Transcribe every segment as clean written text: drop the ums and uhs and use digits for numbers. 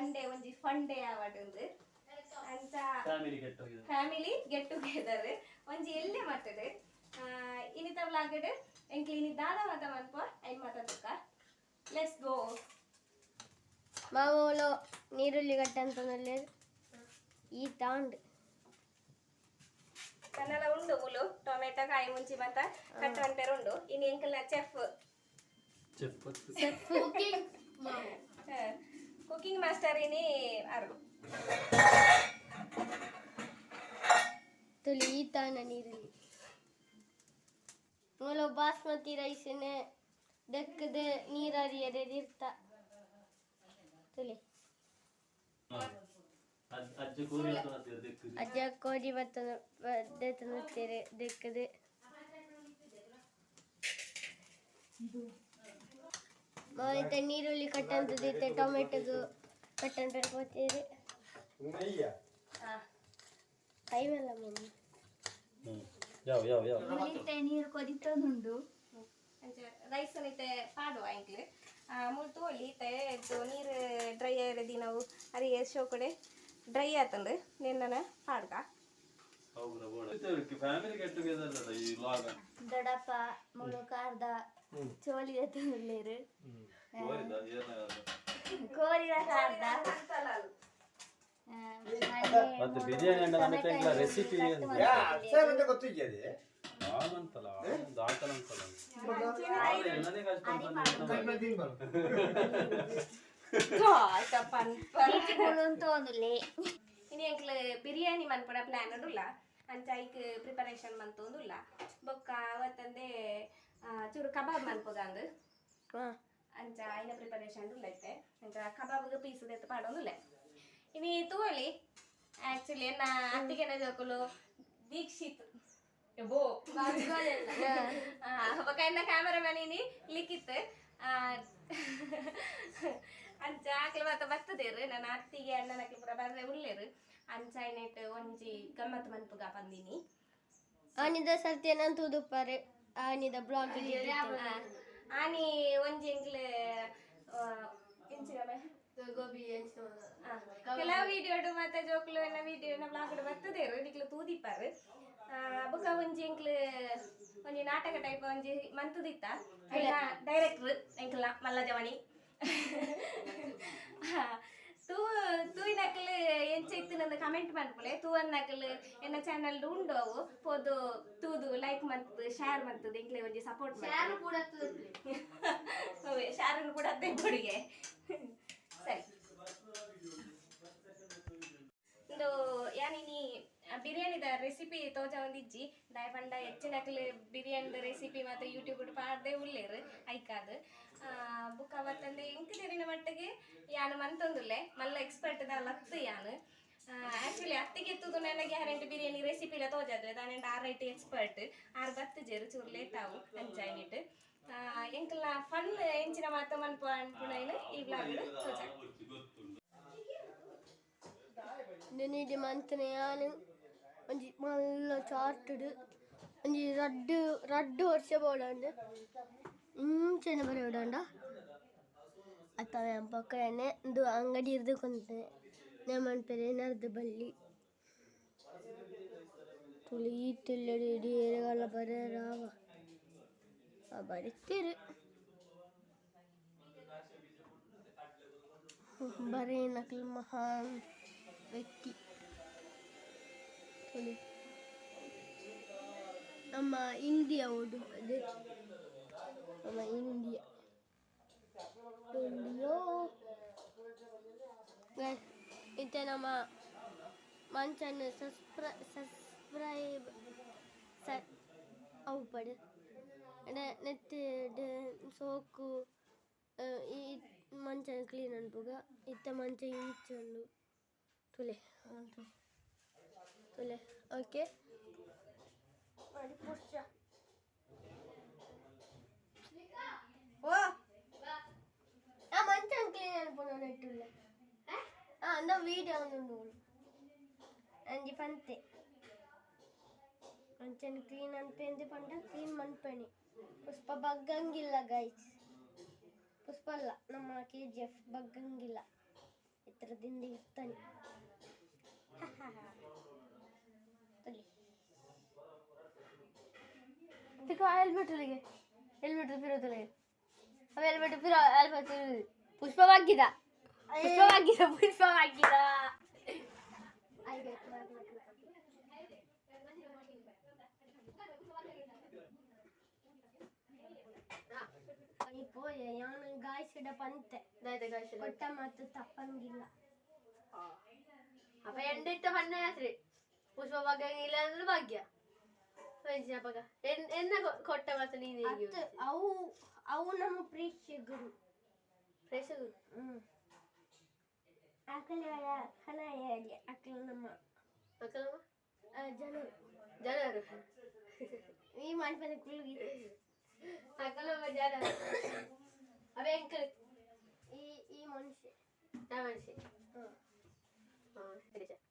Sunday ಒಂಜಿ fun day ಆವಡ್ ಅಂಚ family get together. Family get together ಒಂಜಿ ಎಲ್ಲೆ ಮಟ್ಟಡ್ ಇನಿತ ವ್ಲಾಗಡ್ ಎಂಕ್ಲು ಇನಿ ದಾದ ಮಾತ ಮನ್ಪ ಐನ್ ಮಾತ ತುಕ್ಕ. Let's go. ಮಾಮೂಲು ನೀರುಳ್ಳಿ ಗಟ್ಟಂತನಲ್ಲಿ ಈ ತಾಂಡ್ ಕನ್ನಡ ಉಂಡು ಮುಲು ಟೊಮೆಟೊ ಕಾಯಿ ಮುಂಚಿ ಮಾತ ಕಟ್ ಅಂಟೇರು ಉಂಡು. ಇನಿ ಎಂಕಲ್ನ ಚೆಫ್. ಚೆಫ್. ಕುಕಿಂಗ್ ಮಾಸ್ಟರ್ ಇನಿ ಅರು. ತುಳಿ ಈ ತಾಂಡ ನೀರುಳ್ಳಿ ಮೂಲು ಬಾಸ್ಮತಿ ರೈಸ್ನ ದಕ್ಕದ ನೀರರಿಯದೆ ಇರ್ತ ತುಳಿ. ಅಜ್ಜ ಕೋರಿ ದಿಕ್ಕು. ಅಜ್ಜ ಕೋಡಿ ಬತ್ತನ ದೇತನ ದೆಕ್ಕದ. ಮತ್ತೆ ನೀರುಳ್ಳಿ ಕಟ್ಟಂತದಿತ್ತೆ, ಟೊಮೆಟೊದು ಕಟ್ಟನ್ ಪೆರ್ಪೋತೀರಿ. ಟೈಮ್ ಎಲ್ಲ ಮಮ್ಮಿ. ಯಾವ ಯಾವ ಯಾವ. ನೀರು ಕೊದಿತೊಂದುಂಡು. ಅಂಚ ರೈಸ್ ಇತ್ತೆ ಪಾಡುವ ಎಂಕ್ಲು ಮೂಲು ತೋಳಿ ಇತ್ತೆ ನೀರು ಡ್ರೈ ಆಯ್ರೆ ದಿನವು ಅರಿ ಶೋ ಕಡೆ ಡ್ರೈ ಆತಂದು ನಿನ್ನನ ಪಾಡ್ಗ. ಫ್ಯಾಮಿಲಿ ಗೆಟ್ ಟುಗೆದರ್ ಅಲ್ಲ ಈ ವ್ಲಾಗ್. ದೊಡ್ಡಪ್ಪ ಮುಳು ಕಾರ್ದ ಚೋಳಿ ತಂದುಳ್ಳೇರು. ಕೋರಿದ ಏನ? ಕೋರಿದ ಕಾರ್ದ. ಮತ್ತೆ ಬಿರಿಯಾನಿ ಅಂಡ ನಮಗೆ ರೆಸಿಪಿ ಗೊತ್ತಿದ್ಯದೆ. ಆಗಂತಲ್ಲ ದಾಖಲ ಅಂತಲ್ಲ ಎಲ್ಲನೇ ಕಷ್ಟ. ತೋಂದುಲ್ಲೆ. ಇನಿ ಎಂಕ್ಲು ಬಿರಿಯಾನಿ ಮನ್ಪುನ ಪ್ಲಾನ್ ಉಂಡುಲ್ಲ. ಅಂಚ ಐಕ್ ಪ್ರಿಪರೇಷನ್ ಮಂತೊಂದುಲ್ಲ. ಬೊಕ್ಕ ಅವತ್ತಂದೆ ಚೂರು ಕಬಾಬ್ ಮನ್ಪುಗಂದು. ಅಂಚ ಐನ ಪ್ರಿಪರೇಷನ್ ಉಲ್ಲ ಇತ್ತೆ. ಅಂಚ ಕಬಾಬ್ಗೆ ಪೀಸ್ ದೆತ್ತು ಪಾಡೊಂದುಲ್ಲೆ. ಇನಿ ತೂವೊಲಿ. ಆಕ್ಚುಲಿ ಎನ್ನ ಅತ್ತಿಗೆನ ಜೋಕುಲು ದೀಕ್ಷಿತ್ ಬೋ ಬೊಕ್ಕ ಎನ್ನ ಕ್ಯಾಮರಾಮನ್ ಇನಿ ಲಿಖಿತ್. ಅಂಚ ಆಕ್ಲ ಮಾತ ಬರ್ತದೇರು. ನನ್ನ ಅತ್ತಿಗೆ ಅಣ್ಣನಕ್ಲು ಪೂರ ಬರ್ರೆ ಉಲ್ಲೇರು. ಅಂಚ ಐನೆಟ್ ಒಂಜಿ ಗಮ್ಮತ್ ಮನ್ಪುಗ ಪಂದಿನಿ. ಆನಿದ ಸರ್ತಿ ನಾನು ತೂದುಪ್ಪಾರೆ ಆನಿದ ಬ್ಲಾಗ್. ಆನಿ ಒಂಜಿ ಎಂಕ್ಲು ಎಂಚಿನ ಕೆಲವು ವಿಡಿಯೋಡು ಮತ್ತೆ ಜೋಕ್ಲು ಎನ್ನ ವಿಡಿಯೋ ಬ್ಲಾಗ್ ಬರ್ತದೇರು, ನಿಕ್ಲು ತೂದಿಪ್ಪಾರು. ಬೊಕ ಒಂಜಿ ಎಂಕ್ಲು ಒಂಜಿ ನಾಟಕ ಟೈಪ್ ಒಂಜಿ ಮಂತುದಿತ್ತ. ಡೈರೆಕ್ಟರ್ ಎಂಕ್ಲ ಮಲ್ಲ ಜವಣಿ ತೂ ತೂಯಿನಕ್ಲು ಎಂಚ ಇತ್ತು ಕಮೆಂಟ್ ಮನ್ಪುಲೆ. ತೂವನ್ನಕ್ಲು ಎನ್ನ ಚಾನಲ್ ಉಂಡು, ಅವು ಪೋದು ತೂದು ಲೈಕ್ ಮಂತದು, ಶೇರ್ ಮಂತದು, ಎಂಕ್ಲೆ ಒಂಜಿ ಸಪೋರ್ಟ್. ಶೇರ್ ಕೂಡ ಅದೇ ಕೊಡುಗೆ. ಸರಿ, ಇಂದು ಯಾನಿನಿ ಬಿರಿಯಾನಿದ ರೆಸಿಪಿ ತೋಜ ಒಂದಿಜ್ಜಿ. ದಾಯ ಪಂಡ ಹೆಚ್ಚಿನಕ್ಲು ಬಿರಿಯಾನಿದ ರೆಸಿಪಿ ಮತ್ತೆ ಯೂಟ್ಯೂಬ್ ಪಾಡ್ದೆ ಉಲ್ಲೇರು ಐಕಾದ್. ಬುಕ್ಕ ಅವತ್ತಂದೆ ಎಂಕ್ ತೆರಿನ ಮಟ್ಟಿಗೆ ಯಾನು ಮಂತೊಂದುಲ್ಲೆ. ಮಲ್ಲ ಎಕ್ಸ್ಪರ್ಟ್ ದ ಲತ್ತು ಯಾನು. ಆಕ್ಚುಲಿ ಅತ್ತಿಗೆ ಎತ್ತುದು ನನ್ನ ಗ್ಯಾರಂಟಿ ಬಿರಿಯಾನಿ ರೆಸಿಪಿ ಎಲ್ಲ ತೋಜಾದ್ರೆ ದಾನೆಂಡ ಆರ್ IT expert ಆರ್ ಬತ್ತುಜೆರು, ಚೂರು ಲೇಟ್ ಆವು. ಅಂಚಾಯ್ನಿಟ್ ಎಂಕಲ್ನ ಫನ್ ಎಂಚಿನ ಮಾತ ಮನ್ಪು ಅನ್ಪುನೈನು ಈ ವ್ಲಾಗ್ ತೋಜ. ನೀಡಿ ಮಂತನೆ ಯಾನು ಒಂಜಿ ಮಲ್ಲ ಚಾರ್ಟುಡು ಒಂಜಿ ರಡ್ಡ್ ರಡ್ಡ್ ವರ್ಷ ಬೋಡಂಡು ಇಂಚನೆ ಬರೆಯೋಡಂಡ ಅತ್ತವೆ ಪಕ್ಕನೆ ಇಂದು ಅಂಗಡಿ ಇರ್ದು ಕೊಂತೆ ನೇಮನ್ಪೆರೆ ನರ್ದು ಬಲ್ಲಿ ತುಳಿ ತುಲ್ಲಡಿ ಇಡೀ ಏರೆಗಾಲ ಬರೆಯರಾವ ಬರಿತೀರಿ. ಬರೆಯಿನಕ್ಲು ಮಹಾನ್ ವ್ಯಕ್ತಿ ತುಳಿ. ನಮ್ಮ ಇಂಡಿಯಾ ಉಂಡು ಅದೇ ನಮ್ಮ ಇಂಡಿಯಾ ಇಂಡಿಯೋ. ಇತ್ತೆ ನಮ್ಮ ಮಂಚನ್ ಸಬ್ಸ್ಕ್ರೈಬ್ ಸ ಅವು ಪಡು ನೆತ್ತಿ ಸೋಕು ಈ ಮಂಚನ್ ಕ್ಲೀನ್ ಅನ್ಪುಗ. ಇತ್ತೆ ಮಂಚ ಇಂಚುಂಡು ತುಲೆ ತುಲೆ. ಓಕೆ ಮಾಡಿ ಪುರ್ಚ. ಓ. ಆ ಮಂಚನ್ ಕ್ಲೀನ್ ಅನ್ಪುನ ನೆಟ್ಟುಲ್ಲ. ಆ ಅಂದ ವೀಡಿಯೋ ಉಂಡು ಅಂಜಿ ಪಂತೆ ಮಂಚನ್ ಕ್ಲೀನ್ ಅನ್ಪೆಂದು ಪಂಡ ಕ್ಲೀನ್ ಮನ್ಪಣಿ. ಪುಷ್ಪ ಬಗ್ಗಂಗಿಲ್ಲ ಗೈಸ್. ಪುಷ್ಪ ಅಲ್ಲ, ನಮ್ಮ ಕೆಜಿಎಫ್ ಬಗ್ಗಂಗಿಲ್ಲ. ಎತ್ತರದಿಂದ ಇರ್ತಾನೆ. ಹೆಲ್ಮೆಟ್ ಹೆಲ್ಮೆಟ್ ಫಿರೋತಲೆ ಅವ ಹೆಲ್ಮೆಟ್ ಫಿರೋ ಹೆಲ್ಮೆಟ್ ಪುಷ್ಪವಾಗಿದ ಪುಷ್ಪವಾಗಿದ ಪುಷ್ಪವಾಗಿದ. ಯಾನು ಗಾಯ್ಸಿಡ ಪಂತೆ ಕೊಟ್ಟ ಮಾತು ತಪ್ಪಂಗಿಲ್ಲ. ಅಪ್ಪ ಎಂಡಿಟ್ಟ ಬಣ್ಣ ಯಾತ್ರೆ ಪುಷ್ಪ ಭಾಗ್ಯ ಇಲ್ಲ ಅಂದ್ರೆ ಭಾಗ್ಯ ಅಪ್ಪಗ ಎನ್ನ ಕೊಟ್ಟ ಮಾತು ನೀನು. ಅವು ಅವು ನಮ್ಮ ಪ್ರೇಕ್ಷಕರು. ಪ್ರೇಕ್ಷಕರು. ಅಕಲ ಕಲ ಅಕಲ ನಮ್ಮ ಅಕಲಮ್ಮ ಜನರು. ಜನರು. ಈ ಮಾಡ್ಬಂದ ಕುಳುಗಿ. ಅಕಲಮ್ಮ ಜನರು ಅವೇ ಅಂಕಲ್. ಈ ಈ ಮನುಷ್ಯ. ನಾ ಮನುಷ್ಯ. ಹಾ ಸರಿ ಸರ್.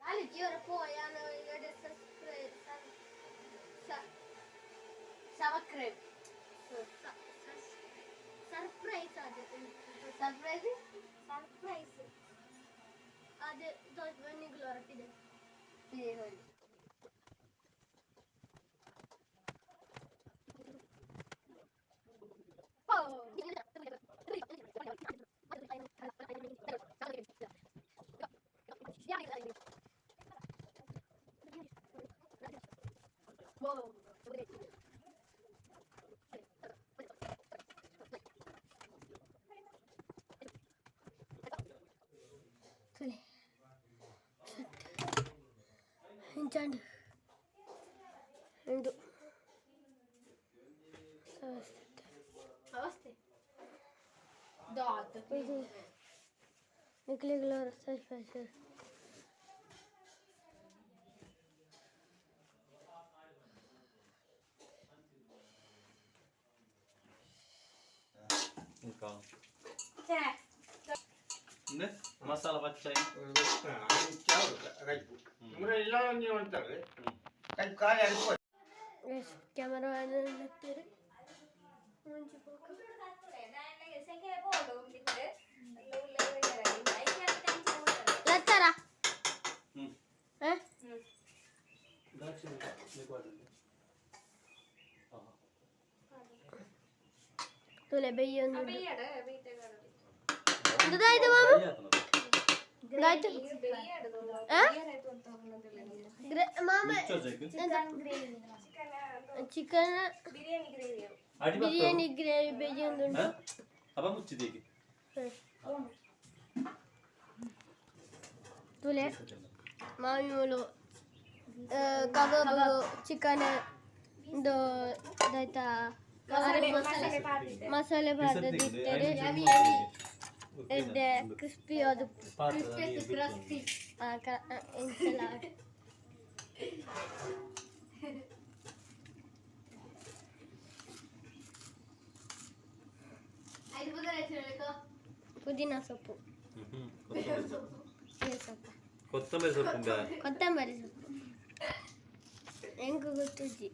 ಅಲ್ಲಿ ಜೀವರ ಪೋ ಯಾನು ಸವಕ್ರೆ ಸರ್ಪ್ರೈಸ್ ಅದು. ಸರ್ಪ್ರೈಸ್. ಸರ್ಪ್ರೈಸ್ ಅದು ದೋಷ ಬನ್ನಿಗಳು ಹೊರಟಿದೆ. ಇಂಚಾಂಡ್ ಇಂದು ಅವಸ್ಥೆ. ಇದು ನಿಕ್ಲಿಗಳು ಸರ್ಪ್ರೈಸ್. ಮಸಾಲ ಪಚ್ಚ. ಕ್ಯಾಮರಾ ಹಾಕ್ತೀರಿ. ಲತ್ತಾರ. ತುಲೆ ಬೆಯ್ಯೊಂದು ದಾಯ್ತು ಮಾಮ ದಾಯ್ತು ಮಾಮ. ಚಿಕನ್ ಬಿರಿಯಾನಿ ಗ್ರೇವಿ ಬೆಯ್ಯೊಂದು. ಅಪ್ಪ ಮುಚ್ಚಿದೆ. ತುಲೆ ಮಾಮೂಲು ಕಬಾಬ್ ಚಿಕನ್ ಇದು ದಾಯ್ತಾ ಮಸಾಲೆ ಭಾತ ಇರ್ತಾರೆ. ಎಡ್ಡೆ ಕ್ರಿಸ್ಪಿ ಅದು. ಕ್ರಿಸ್ಪಿ. ಎಂತೆಲ್ಲ. ಪುದೀನ ಸೊಪ್ಪು. ಸೊಪ್ಪು. ಕೊತ್ತಂಬರಿ ಸೊಪ್ಪು. ಕೊತ್ತಂಬರಿ ಸೊಪ್ಪು ಎಂಕು ಗೊತ್ತುಜ್ಜಿ.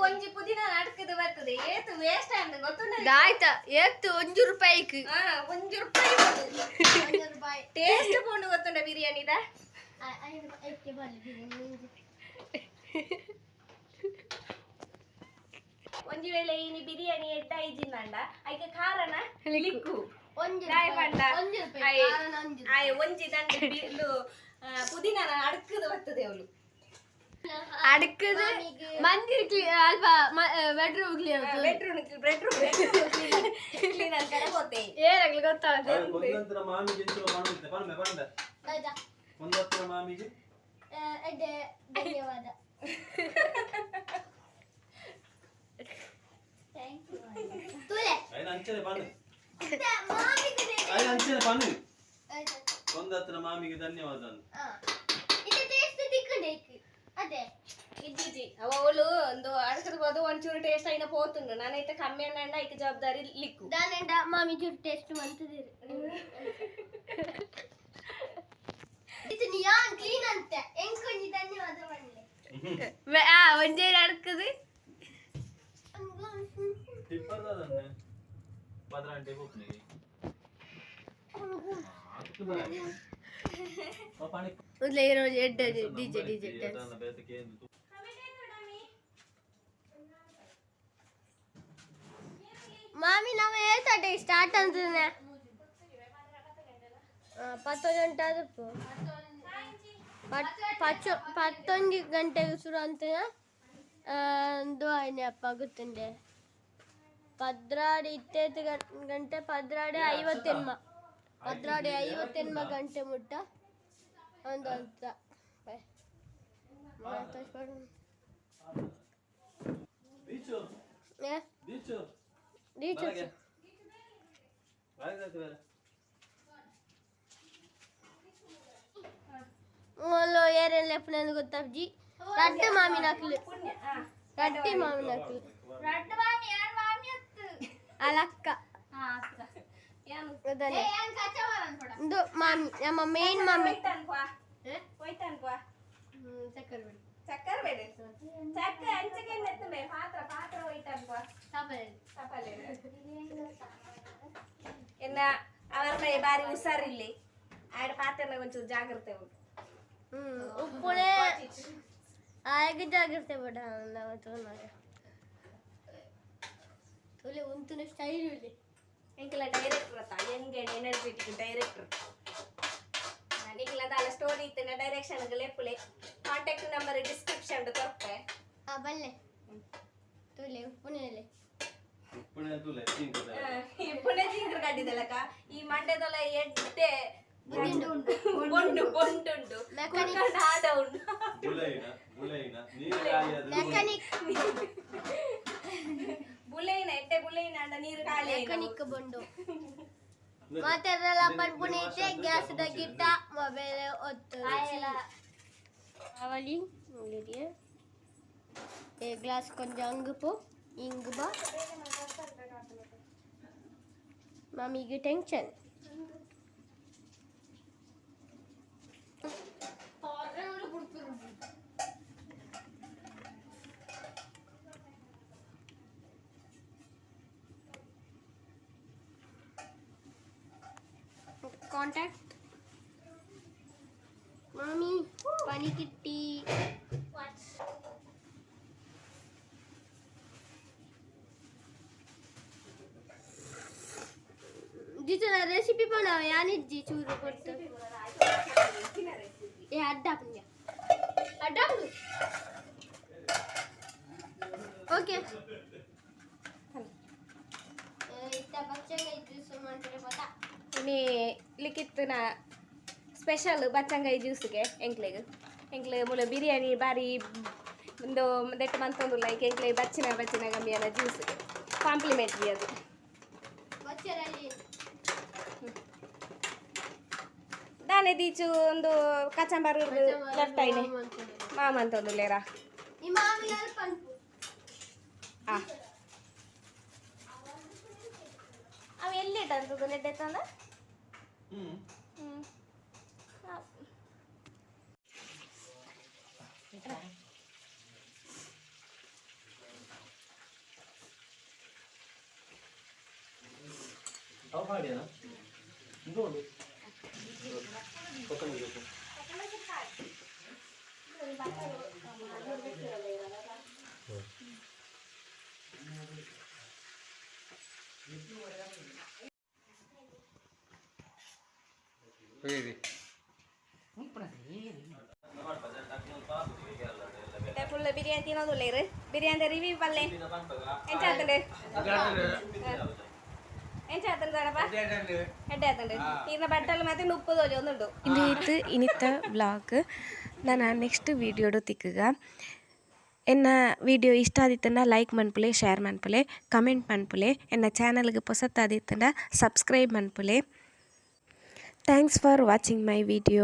ಒಂಜಿ ಪುದೀನ ನಡ್ಕದು ಬರ್ತದೆ ಏತು ವೇಸ್ಟ್ ಅಂತ ಗೊತ್ತುಂಡ. ಆಯ್ತಾ ಏತ್ತು ಒಂಜು ರೂಪಾಯಿಗೆ. ಹಾ ಒಂಜಿ ರೂಪಾಯಿ ಟೇಸ್ಟ್ ಪೋಂಡು ಗೊತ್ತುಂಡ ಬಿರಿಯಾನಿದ. ಒಂಜಿ ವೇಳೆ ಇನಿ ಬಿರಿಯಾನಿ ಎಡ್ಡ ಇಜ್ಜಿಂದಂಡ ಐಕೆ ಕಾರಣ ಲಿಕ್ಕು. ದಾಯೆ ಪಂಡ ಆಯೆ ಒಂಜಿ ದಂಡೆ ಬಿಲ್ಲು ಪುದೀನ ಅಡ್ಕದು ಬರ್ತದೆ ಅವಳು. ಅಡ್ಕದು ಮಂದಿರ ಕ್ಲೀನ್ ಅಲ್ಪ bedroom clean. Bedroom bedroom clean ಅಂತಾರೆ ಹೋತೆ. ಏನಾಗ್ಲಿ ಗೊತ್ತಾಗದು. ಒಂದಂತರ ಮಾಮಿಗೆ ಎಂಚಲ ಪಣುತ್ತೆ ಪಣಮೆ ಪಣಮೆ ಒಂದತ್ರ ಮಾಮಿಗೆ. ಧನ್ಯವಾದ. ಐನ ಅಂಚನೆ ಪಣ್ಣು ಐನ ಅಂಚನೆ ಪಣ್ಣು ಒಂದತ್ರ ಮಾಮಿಗೆ ಧನ್ಯವಾದ ಅಂತ. ಅದೇ ಇಜ್ಜಿಜಿ ಅವ ಅವಳು ಒಂದು ಅಡ್ಕದ ಬೋದು ಒಂಚೂರು ಟೇಸ್ಟ್ అయిన పోతుండు ನಾನೈತೆ ಕಮ್ಮಿ ಅನ್ನ ಐಕೆ ಜವಾಬ್ದಾರಿ ಲಿಕ್ಕು. ದಾನೆಂಡ. ಮಾಮಿ ಚೂರು ಟೇಸ್ಟ್ ಮಂತಿದ್ದೀರಿ. ಇದು ಯಾನ್ ಕ್ಲೀನ್ ಅಂತೆ ಎಂಕೊಂಜಿ ಧನ್ಯವಾದ ಮಾಡಲಿ. ಆ ಒಂಜೇ ನಡ್ಕದು. ಟಿಪ್ಪರ್ ಅದನ್ನೇ ಪದ್ರಾಂಟೆ ಹೋಗ್ನಿಗೆ ಪಾಣಿ. ಮೊದ್ಲೇ ಇರೋ ಎಡ್ಡೆ ಡಿಜೆ ಡಿಜೆ ಡ್ಯಾನ್ಸ್. ಬೇತಕ್ಕೆ. ಮಾಮಿ, ನಾವು ಏತಡೆ ಸ್ಟಾರ್ಟ್ ಅಂತದೆ? ಪತ್ತೊಂದು ಗಂಟೆ ಅದಪ್ಪು ಪಚ್ಚು 11 ಗಂಟೆಗೆ ಶುರು ಅಂತ ಒಂದು ಅಪ್ಪ ಗೊತ್ತುಂಡೆ 12 ಇತ್ತೈದು ಗಂಟೆ 12:50, 12:50 ಗಂಟೆ ಮುಟ್ಟ ಒಂದು ಅಂತ. ಬೀಚು. ಏ? ಬೀಚು. ಟೀಚರ್ಸ್. ಬರಗೆ. ಬರಗೆ ಬೇರೆ. ಮೊದಲು ಏರೆಲ್ಲ ಎಪ್ಪನೆಂದು ಗೊತ್ತಾಪ್ಜಿ. ರಡ್ಡು ಮಾಮಿನಕ್ಲು, ರಡ್ಡಿ ಮಾಮಿನಕ್ಲು. ರಡ್ಡು ಮಾಮಿ ಯಾರು? ಮಾಮಿ ಅತ್ತು. ಅಲಕ್ಕ. ಹಾ, ಅಕ್ಕ. ಅದನ್ನೇ. ಏ, ಯಾನ್ ಕಚ್ಚಾ ಅನ್ಕೊಡ. ಇದು ಮಾಮಿ, ನಮ್ಮ ಮೇನ್ ಮಾಮಿ. ಹೋಯ್ತನ್ಪಾ, ಹೋಯ್ತನ್ಪಾ. ಚಕ್ಕರ್ ಬಿಡಿ. ಚಕ್ಕರ್ ಬೇಡ, ಚಕ್ಕ ಅಂಚೆಗೆ ಎತ್ತುಂಬೆ ಪಾತ್ರ ಪಾತ್ರ ಹೋಯ್ತನ್ಪಾ. ತಪಲೆ. ತಪಲೆ. ಎನ್ನ ಅವರ ಬಾರಿ ಹುಷಾರಿಲ್ಲಿ ಆಡ ಪಾತ್ರನ ಒಂಚೂರು ಜಾಗ್ರತೆ ಉಂಟು. ಉಪ್ಪುಣೆ ಆಗ ಜಾಗ್ರತೆ ಬೇಡ. ನಾವು ತೋನಾಗ ತುಲೆ ಉಂತುನ ಸ್ಟೈಲ್ ಇಲ್ಲಿ. ಎಂಕಲ ಡೈರೆಕ್ಟರ್ ಅತ್ತ, ಯಂಗ್ ಅಂಡ್ ಎನರ್ಜೆಟಿಕ್ ಡೈರೆಕ್ಟರ್. ನಿಕ್ಲ ದಾಲ ಸ್ಟೋರಿ ಇತ್ತಿನ ಡೈರೆಕ್ಷನ್ ಲೆಪ್ಪುಲೆ. ಕಾಂಟ್ಯಾಕ್ಟ್ ನಂಬರ್ ಡಿಸ್ಕ್ರಿಪ್ಷನ್ ಕೊರ್ಪೆ. ಆ ಬಲ್ಲೆ ತುಲೆ ಉಪ್ಪುಣೆ. ಉಪ್ಪುಣೆ ತುಲೆ ಚೀಂಕದ. ಈ ಪುಣೆ ಜಿಂಕ್ರ ಕಡ್ಡಿದಲಕ ಈ ಮಂಡ್ಯದೊಲ ಎಡ್ಡೆ ಬೊಂಡು ಬೊಂಡುಂಡು. ಮೆಕ್ಯಾನಿಕ್. ಕುರ್ಕಂಡ ಆಡ ಉಂಡು. ಬುಲೈನ ಬುಲೈನ ನೀರು ಖಾಲಿ ಅದು. ಮೆಕ್ಯಾನಿಕ್. ಬುಲೈನ ಎಡ್ಡೆ ಬುಲೈನ ಅಂಡ ನೀರು ಖಾಲಿ ಆಯ್ನ. ಮೆಕ್ಯಾನಿಕ್ ಬಂಡು ಮಾತಾಡಲ್ಲ. ಪನ್ಪುಣೆ ಐತೆ ಗ್ಯಾಸ್ the Gitta mobile ಒತ್ತು ಅವಳಿ ಗ್ಲಾಸ್ ಕೊಂಚ ಅಂಗು ಪೋ ಇಂಗು ಬಾ. ಮಾಮಿಗೆ ಟೆನ್ಷನ್. ಕಾಂಟ್ಯಾಕ್ಟ್ ಮಾಮಿ ಪನಿ ಕಿಟ್ಟಿ. ಜಿಚನ ರೆಸಿಪಿ ಪಣವ ಯಾನಿಜ್ಜಿ ಚೂರು ಕೊಟ್ಟು. ಏ ಅಡ್ಡ ಪುಂಜ ಅಡ್ಡ. ಓಕೆ, ಇತ್ತ ಬಚ್ಚಂಗ ಜ್ಯೂಸ್ ಮಾಡ್ತಾರೆ ಗೊತ್ತಾ? ಇನಿ ಲಿಖಿತ್ನ ಸ್ಪೆಷಲ್ ಬಚ್ಚಂಗಾಯಿ ಜ್ಯೂಸ್ಗೆ. ಎಂಕ್ಲೆಗ್ ಎಂಕ್ಲೆ ಮೂಲ ಬಿರಿಯಾನಿ ಬಾರಿ ಒಂದು ದೆಟ್ಟ ಮಂತೊಂದುಲ್ಲ. ಈಗ ಎಂಕ್ಲೆ ಬಚ್ಚಿನ ಬಚ್ಚಿನ ಗಮ್ಮಿಯನ ಜ್ಯೂಸ್ಗೆ ಕಾಂಪ್ಲಿಮೆಂಟ್ರಿ ಅದು. ಬಚ್ಚರಲ್ಲಿ. ದಾನೆ ದೀಚು ಒಂದು ಕಚಂಬರ್ ಲೆಫ್ಟ್ ಐನೆ ಮಾಮ ಅಂತೊಂದುಲ್ಲೇರಾ? ಈ ಮಾಮಿ ಪನ್ಪು. ಆ ಅವ ಎಲ್ಲಿ ಇಟ್ಟಂತದ್ದು ನೆಡ್ಡೆತ್ತಂದ? ಹ್ಮ್. ಹ್ಞೂ. ಅವು ಹಾಡಿಯಾ ಇದು ಒಂದು ಕೊತ್ತಂಬರಿ ಸೊಪ್ಪು. ಫುಲ್ ಬಿರಿಯಾನಿ ತಿನ್ನೋದಿಲ್ಲ ಇರು. ಬಿರಿಯಾನಿ ರಿವ್ಯೂ ಪಲ್ಲೆ ಎಂಚ ಆತಂಡು? ಎಂಚ ಆತಂಡು ದೊಡಪ್ಪ? ಎಡ್ಡೆ ಆತಂಡು. ಈರ್ನ ಬಟ್ಟಲು ಮತ್ತೆ ನುಪ್ಪು ದೋಜ ಒಂದುಂಡು. ಇಂದು ಇನಿತ ವ್ಲಾಗ್. ನಾನು ನೆಕ್ಸ್ಟ್ ವೀಡಿಯೋಡು ತಿಕ್ಕುಗ. ಎನ್ನ ವಿಡಿಯೋ ಇಷ್ಟ ಆದಿತ್ತಂಡ ಲೈಕ್ ಮನ್ಪುಲೆ, ಶೇರ್ ಮನ್ಪುಲೆ, ಕಮೆಂಟ್ ಮನ್ಪುಲೆ. ಎನ್ನ ಚಾನಲ್ಗೆ ಪೊಸತ್ತಾದಿತ್ತಂಡ subscribe ಮನ್ಪುಲೆ. Thanks for watching my video.